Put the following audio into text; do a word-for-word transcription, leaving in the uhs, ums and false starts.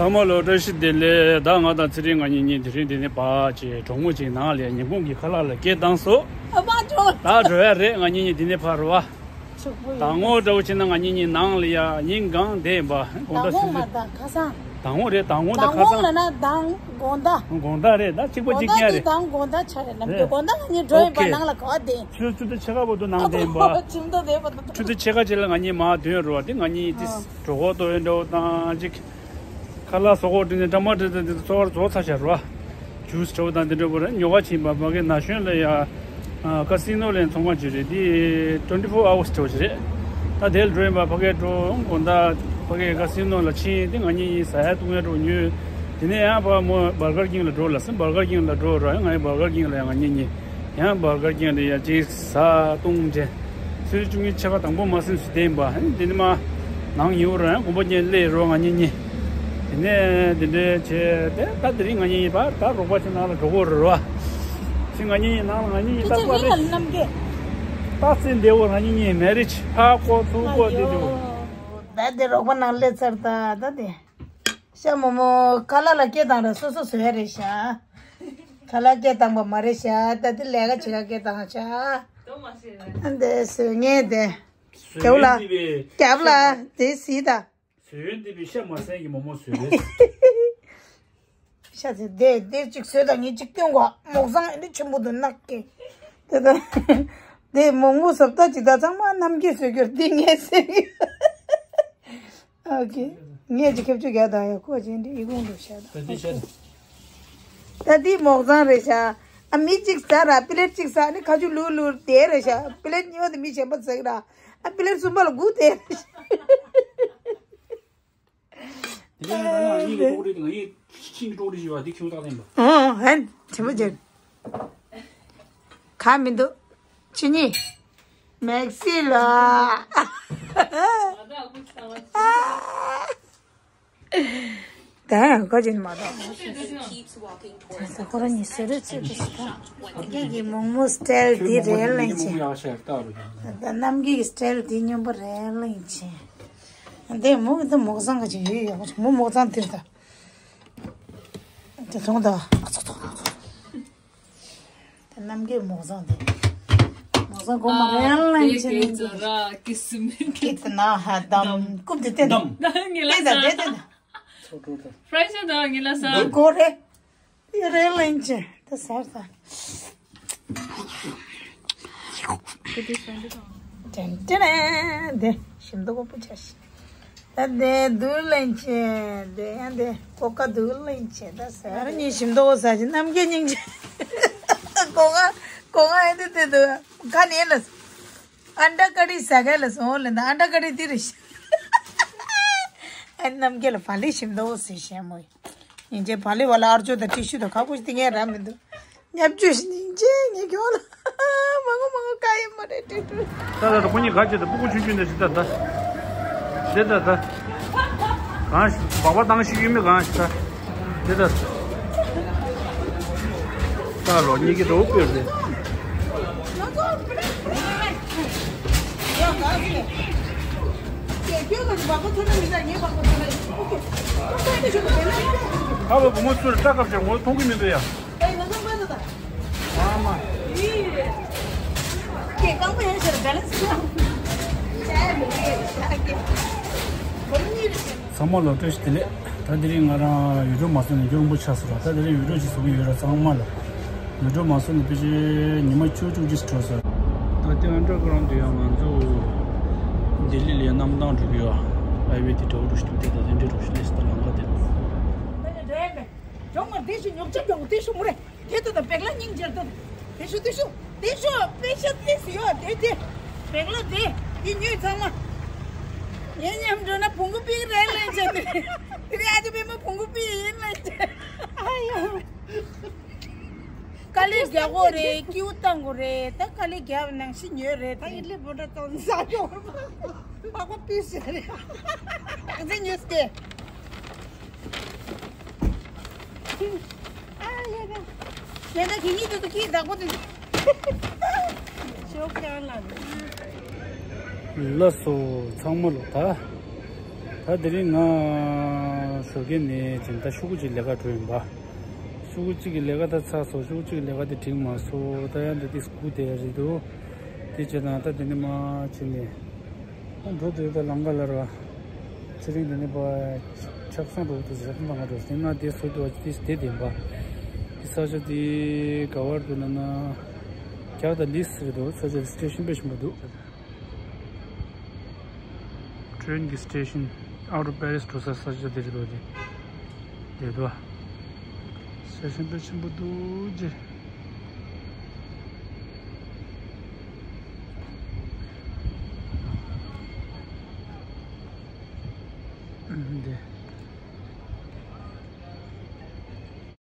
ཚང་མ་ལ་བཀྲ་ཤིས་བདེ་ལེགས། ད་ང་དང་ཚེ་རིང་ང་གཉིས་གཉིས་དེ་རིང་འདི་ནས་ཕར་ཅིག་གྲོགས་མོ་ཅིག་ནང་ལ་ཉིན་གུང་གི་ཁ་ལག་ལ་སྐད་བཏང་སོང་། ཨ་མ་འགྲོ། ད་འགྲོ་ཡ་རེད། ང་གཉིས་གཉིས་འདི་ནས་ཕར་རུ་བ། ཆུ་བོ་ཡིན། དང་པོ་འདྲ་བོ་བྱས་ན་ང་གཉིས་གཉིས་ནང་ལ་ཡ་ཉིན་གང་བསྡད་ཡིན་པ། དགོང་དག་དང་པོ་སུ་མ་དང་ཁ་སང་། དང་པོ་རེད། དང་པོ་དང་དང་ཁ་པོ་སང་། ལ་ན་དང་དགོང་དག་དགོང་དག་རེད། ད་གཅིག་པ་དགོང་གཅིག་དགོང་རྐྱང་དག་རེད། དང་དགོང་དག་ཆ་རེད། ནམ་རྒྱུན་དགོང་དག་ང་གཉིས་འགྲོ་ཡིན་པ། ཨོ་ཁེ། ནང་ལ་ག་བ་བསྡད་ཡིན། ཆུ་ཚོད་ཆུ་ཚོད་ཕྱེད་ཀ་བར་དུ་ནང་བསྡད་ཡིན་པ། ཁྱིམ་ཐོག་བསྡད་པ་དང་། ཆུ་ཚོད་ཕྱེད་ཀ་ཅིག་ལ་ང་གཉིས་མར་ཐོན་རུ་བ། དེ་ང་གཉིས་ཏིས་གྲོད་ཁོག་ལྟོགས་ཡོད་འདྲ་བོ་དང་ཅིག་ཁ་ལག་སོགས་འོ་དེ་ནས་འདྲ་མ་འདྲ་དེ་ཚོ་བར་རྫོགས་ཚར་ཤག་ར། ཇུས་འདྲ་བོ་དང་དེ་འདྲ་བོ་ར་ཉོ་ག་ཕྱིན་པ། ཕ་གི་ན་གཞོན་ལ་ཡ་ཀ་སི་ནོ་ལ་ཚོང་ཁང་ཅིག་རེད། དེ་ཊུ་ཝེན་ཊི་ཕོར་ཨ་ཝར་སི་འདྲ་བོ་ཅིག་རེད། ད་དེ་ལ་འགྲོ་ཡིན་པ། ཕ་གིར་འགྲོ་དགོང་དག་ཕ་གི་ཀ་སི་ནོ་ལ་ཕྱིན། དེ་ང་གཉིས་ཟ་ཡ་བཏུང་ཡ་འདྲ་བོ་ཉོས། དེ་ནས་ཡང་ཕར་མོ་བར་གར་ཀིང་ལ་འགྲོ་ལབ་སོང་། བར་གར་ཀིང་ལ་འགྲོ་ར། ཡང་ང་ཡི་བར་གར་ཀིང་ལ་ཡང་ང་གཉིས་གཉིས། ཡང་བར་གར་ཀིང་ལ་ཡ་ཅིག་ཟ་བཏུང་བྱས། ཆུ་ཚོད་བཅུ་གཉིས་ཕྱེད་ཀ་དང་པོ་མ་ཟིན་ཙམ་བསྡད་ཡིན་པ། ཨ་ནི་དེ་ནས་མར་ནང་ཉལ་ར། ཡང་དགོང་པ་ཉལ་སླེབས་རོགས་ང་གཉིས་གཉིས། དེ་ནས་དེ་འདྲའི་བྱས་ཏེ། ད་དེ་རིང་ང་གཉིས་གཉིས་ཕར་ད་རོགས་པ་ཅིག་ནང་ལ་འགྲོ་གི་རེད་བ། ཅིག་ང་གཉིས་གཉིས་ནང་ལ་ང་གཉིས་གཉིས་ཏག་ཏག་རེད། རྣམ་རྒྱལ། ཏག་ཙེ་བསྡད་འོ། ང་གཉིས་གཉིས་མེ་རིཇ་ཕར་བསྐོར་ཚུར་བསྐོར་དེ་འདྲ་བོ། ད་དེ་རོགས་པ་ནང་སླེབས་ཚར། ད་ད་དེ། ཤ་མོག་མོག་ཁ་ལག་ལ་སྐད་བཏང་ར། སོ་སོ་བཟོས་རེད་ཤག་ཁ་ལག་སྐད་བཏང་པ་མ་རེད་ཤག་ད་དེ་ལས་ཀ་བྱེད་ག་སྐད་བཏང་ཤག་ཨ་འདི་བཟོས་ངེས་དེ། རྒྱབ་ལ། རྒྱབ་ལ་དེ་སྲིད་ད། བཟོས་འདི་པའི་ཤ་མ་ཟན་གྱི་མོག་མོག་བཟོས་རེད། ཤ་ཚེ་དེ་དེ་གཅིག་བཟོས་ད། ངས་གཅིག་སྟོན་གོ། མོག་བཟང་ཨེ་འདྲ་ཆེན་པོ་འདུག་ནག་གི། དེ་ད་དེ་མོག་མོག་བཟོ་ལྟ་ཅིག་ད་ཚང་མ་རྣམ་རྒྱལ་བཟོས་གྱུར། དེ་ངས་བཟོས་གྱུར། ཨོ་ཁེ། ངས་ཅིག་ཁྱབ་ཆུ་རྒྱག་དང་ཡ། ཁོ་ཅན་དེ་ཡི་གུང་དུ་བཤད་དང་། ད་དེ་ཤ་ད། ད་དེ་མོག་བཟང་རེད་ཤག་ཨ་མི་གཅིག་ཟ་ར། པི་ལེཊ་གཅིག་ཟ་ནི་ཁ་ཆུ་ལུར་ལུར་དེ་རེད་ཤག་པི་ལེཊ་གཉིས་པ་དེ་མི་གཞན་པ་ཟ་གི་ར། ཨ་པི་ལེཊ་གསུམ་པ་ལ་སྒུག་དེ་རེད་ཤག་དེ་ནས་ང་ཡི་ཀྲོག་རིགས། ང་ཡི་ཤིང་ཀྲོག་རིགས་ཞུ་བ་དེ་ཁྱེད་ཚོ་ལྟ་ལེན་པ། ཨོ་ཧན་ཆེན་པོ་ཅན། ཁ་མི་འདུག་ཆུ་གཉིས། མེག་སི་ལ། ད་ག་ཅན་མ་གཏོགས། ད་ཁོ་རང་གཉིས་ཟེར་རེད་ཅེས་པ་ཞིག་དང་། ཁྱེད་ཀྱི་མོག་མོག་སི་ཊལ་དེ་རེད་ལེན་ཆེ། ད་རྣམ་རྒྱལ་གྱི་སི་ཊལ་དེ་སྙོམས་པོ་རེད་ལེན་ཆེ། འདི་མོག་འདི་མོག་བཟང་ག་ཅིག་ཡོད་ཡོད་པ་ཅིག་མོག་མོག་བཟང་དེར་ད། དེ་ཐོང་ད། ཨ་ཚོ་ཐོང་ཐོང་ཐོང་། དེ་རྣམ་རྒྱལ་མོག་བཟང་དེ། མོག་བཟང་གོ་མ་རེད་ལེན་ཆེ་ནི་འདི། ཀི་ཏི་ན་ཧ་དམ། རྐུབ་དེ་བསྟན་ད། ངེད་ལ་བསྟན་ད་བསྟན་ད། ཚོ་ཀྲོ་ད། ཕ་རི་ཤ་ད་ངེད་ལ་ས། འདི་གོ་རེད། ཡ་རེད་ལེན་ཆེ། ད་ཟེར་ད། ཏན་ཏན་དེ་ཞིམ་མདོག་པོ་ཆ་ཤི། ད་དེ་འདུག་ལེན་ཆེ། དེ་ཡང་དེ་ཀོ་ཀ་འདུག་ལེན་ཆེ། ད་ཟེར་ཉིན་ཞིམ་མདོག་པོ་ཟ་ཅིག་རྣམ་རྒྱལ་སྙིང་རྗེ། ཀོ་ཀ་ཀོ་ཀ་ཡང་དེ་དེ་འདུག་ཁ་ནས་ལ། ཨན་ཌ་ཀ་རི་ཟ་ག་ལ་སོང་ལེ། ད་ཨན་ཌ་ཀ་རི་དེ་རེད་ཤག་ཨ་རྣམ་རྒྱལ་ལ་བག་ལེབ་ཞིམ་མདོག་པོ་ཟེར་ཤག་མོ། སྙིང་རྗེ། བག་ལེབ་བ་ལ་ཨར་ཅོ་དང་ཏི་ཤུ་དང་ཁ་ཁུ་ཞིག་དེ་ངས་རག་མི་འདུག་ཉབ་ཆུ་ཞིག་སྙིང་རྗེ་ངས་ཁྱོད་ལ། མ་ངོ་མ་ངོ་ཀ་ཡེ་མ་རེད་ཏུ་ཏུ། ད་ད་ད་ཁོ་གཉིས་ག་བྱེད་ད། སྤུ་གུ་ཆུང་ཆུང་འདི་ཞིག་ད་ད། དེ་ད་ད། གང་ཞིག་སྦག་སྦག་བཏང་ཞིག་ཡོད་མེད་གང་ཞིག་ད། དེ་ད། ད་ལོ་གཉིས་ཀྱི་རོ་སྤོས་རེད། ཨ་བ་བུ་མོ་ཚུར་ལྟ་སྐབས་ཀྱང་ངོ་མཐོང་གི་མི་འདུག་ཡ། ཨ་མ། ཚང་མ་ལ་བཀྲ་ཤིས་བདེ་ལེགས། ད་དེ་རིང་ང་རང་ཡུལ་གྲུ་མ་སོང་ནས་རྒྱུན་རིང་པོ་ཆགས་སོང་ར། ད་དེ་རིང་ཡུལ་གྲུ་ཅིག་བཟོ་གི་ཡོད་ར། ཚང་མ་ལ་ཡུལ་གྲུ་མ་སོང་ནས་ཕལ་ཆེར་ཉི་མ་བཅུ་བཅུ་གཅིག་འགྲོ་སོང་། ད་ལྟའི་ཨན་ཌར་གྷ་རའུན་ཌ་དེ་ཡང་ང་ཚོ་ལྡི་ལི་ལ་གནམ་ཐང་འགྲོ་གི་ཡོད། ཧའི་ཝེ་དེ་འདྲ་བོ་འགྲོ་ཞིག་འདུག་དེ་ད་དེ་འདྲའི་འགྲོ་ཞིག་ལས་སི་ད་ལམ་ཁ་དེ། ཇོང་མར་དེ་ཞིག་ཉོག་ཆ་ཀྱང་དེ་ཞིག་མོ་རེད། དེ་ད་ད་བེག་ལ་སྙིང་རྗེ་ད། དེ་ཤོ་དེ་ཤོ་དེ་ཤོ་པེ་ཤ་ཏིས་ཡོད་དེ་དེ། བེག་ལ་དེ་དེ་ཉོས་ཚང་མ། ངའི་མཉམ་འགྲོ་ན་བོང་གུ་པིག་རེད་ལེན་བྱས་ཏེ། དེ་རེད། ཨ་ཅེ་པེ་མ་བོང་གུ་པིག་ཡིན་ལེན་བྱས། ཨ་ཡོ། དཀའ་ལས་རྒྱག་དགོས་རེད། སྐྱིད་པོ་བཏང་དགོས་རེད། ད་དཀའ་ལས་རྒྱབ་ནང་བཞིན་ཉོས་རེད། ད་ཡིན་ལེ་བོ་འདྲ་བཏང་ཟ་ཡོང་། པགས་པ་པིས་ཟེར་རེད། ད་ཚེ་ཉོས་ཏེ། ཨ་ཡ་ད། ཡ་ད་གི་གཉིས་དུ་དུ་གི་བདག་པོ་དུ། ཞོགས་ཀྱང་ལ། ལགས་སོ་ཚང་མ་ལོ། ད་ད་དེ་རིང་ང་ཞོགས་ དེ་ནས་ཅིག་ད་ཤོག་གུ་གཅིག་ལས་ཀ་འགྲོ་ཡིན་པ། ཤོག་གུ་གཅིག་གི་ལས་ཀ་ད་ཚར་སོང་། ཤོག་གུ་གཅིག་གི་ལས་ཀ་དེ་འགྲིག་མ་སོང་། ད་ཡང་འདི་དེ་སྒུག་བསྡད་རེད་འདུག་དེ་བྱས་ན་ད་དེ་ནས་མར་ཕྱིན་ནས་ཨ་འགྲོ་འདོད་ད་ལམ་ཁ་ལ་ར། ཚེ་རིང་དེ་ནས་པ་ཆབ་གསང་འགྲོ་འདུག་ཟེར་ཁང་ལམ་ཁ་འགྲོ་ཟེར་ན་དེ་སུ་འདུག་དེ་དེ་བདེན་པ། དེ་ས་ཆ་དེ་ག་བར་འདུག་ལབ་ན། རྒྱག་དང་ལིས་རེད་འདུག་ས་ཆ་དེ་སི་ཊེ་ཤན་དཔེ་ཆེན་པོ་འདུག་ཊེན་གྱི་སི་ཊེ་ཤན། ཨའུ་ཊར་པེ་རི་སི་འགྲོ་ས་ས་ཆ་དེ་རེད་འདུག་དེ་དེ་འདུག་སི་ཊེ་ཤན་དཔེ་ཆེན་པོ་འདུག་ཅེ།